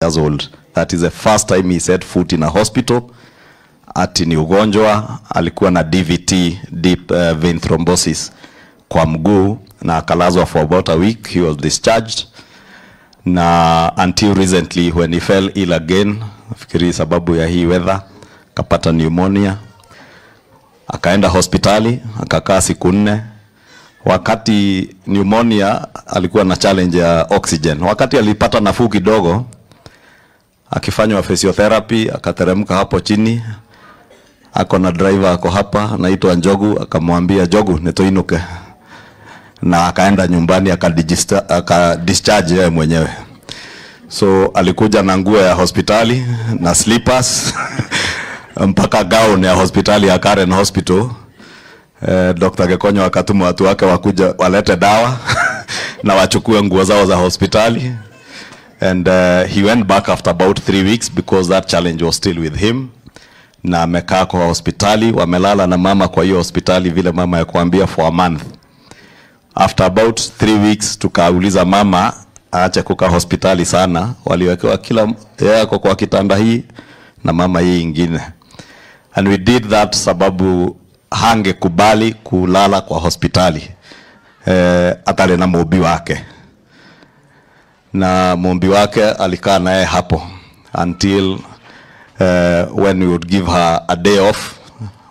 years old. That is the first time he set foot in a hospital. Ati ni ugonjwa, alikuwa na DVT, deep vein thrombosis kwa mguu, na akalazwa for about a week. He was discharged. Na until recently when he fell ill again, nafikiri sababu ya hii weather, akapata pneumonia. Akaenda hospitali, akakaa siku 4. Wakati pneumonia alikuwa na challenge ya oxygen. Wakati alipata nafuu kidogo, akifanywa physiotherapy, akateremka hapo chini. Ako na driver ako hapa, anaitwa Njogu, akamwambia Njogu, nitoinuke. Na akaenda nyumbani aka discharge yeye mwenyewe. So alikuja na nguo ya hospitali na slippers mpaka gown ya hospitali ya Karen Hospital. Dr. Gekonyo akatuma watu wake wakuja walete dawa na wachukue nguo zao za hospitali. And he went back after about 3 weeks because that challenge was still with him. Na amekaa kwa hospitali, wamelala na mama kwa hiyo hospitali vile mama ya kuambia for a month. After about 3 weeks tukauliza mama aache kukaa hospitali sana, waliwekewa kila yeye ako kwa kitanda hii na mama hii ingine. And we did that sababu hangekubali kulala kwa hospitali atale na Mumbi wake, na Mumbi wake alikaa naye hapo until when we would give her a day off.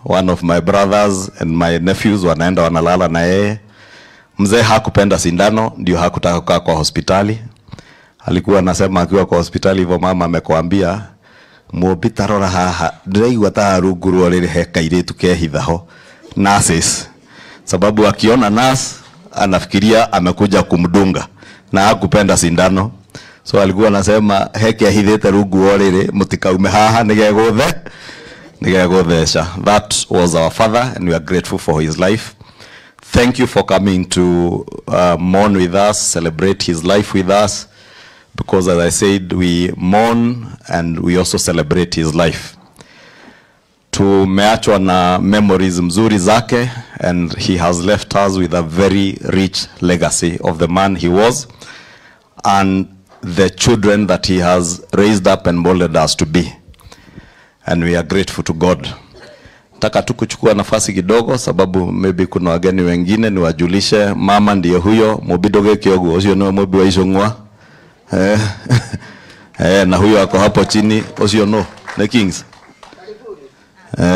One of my brothers and my nephews wanaenda wanalala na yeye. Mzee hakupenda sindano, ndio hakutaka kukaa kwa hospitali. Alikuwa anasema akiwa kwa hospitali hivyo, mama amekwambia Mumbi tarora haha ndĩraigua ta rungu rwa rĩrĩ he kairĩtu kehitha ho nurses, sababu akiona nurse anafikiria amekuja kumdunga na hakupenda sindano, so alikuwa anasema he kehithĩte rungu wa rĩrĩ mũtikaume haha nĩgegũthe nĩgegũtheca. That was our father and we are grateful for his life. Thank you for coming to mourn with us, celebrate his life with us, because as I said, we mourn and we also celebrate his life. Tumeachwa na memories mzuri zake and he has left us with a very rich legacy of the man he was and the children that he has raised up and molded us to be. And we are grateful to God. Nataka tu kuchukua nafasi kidogo sababu maybe kuna wageni wengine niwajulishe mama ndiye huyo Mubidoge Kiogo ucio niwe Mumbi wa Icũng'wa, na huyo ako hapo chini ucio no ni Kings,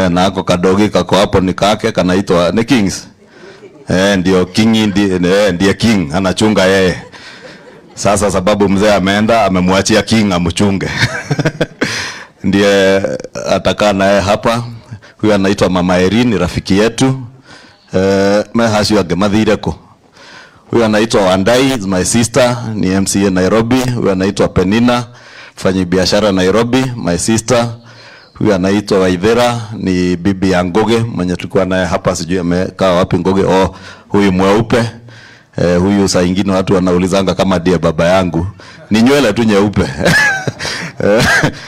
na ako kadogi kako hapo ni kake kanaitwa ni Kings, ndio King, ndiye King anachunga yeye sasa sababu mzee ameenda amemwachia King amchunge, ndiye atakaa naye hapa. Huyu anaitwa Mama Erin, rafiki yetu, mehacio ange mathire kũ. Huyu anaitwa Wandai, is my sister, ni MCA Nairobi. Huyu anaitwa Penina, mfanyi biashara Nairobi, my sister. Huyu anaitwa Waithera, ni bibi ya Ngugi mwenye tulikuwa naye hapa, sijui amekaa wapi Ngugi. Oh, huyu mweupe. Huyu saa ingine watu wanaulizanga kama ndiye baba yangu. Ni nywele tu nyeupe.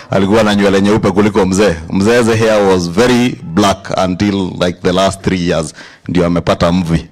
Alikuwa na nywele nyeupe kuliko mzee. Mzee's hair was very black until like the last 3 years ndio amepata mvi.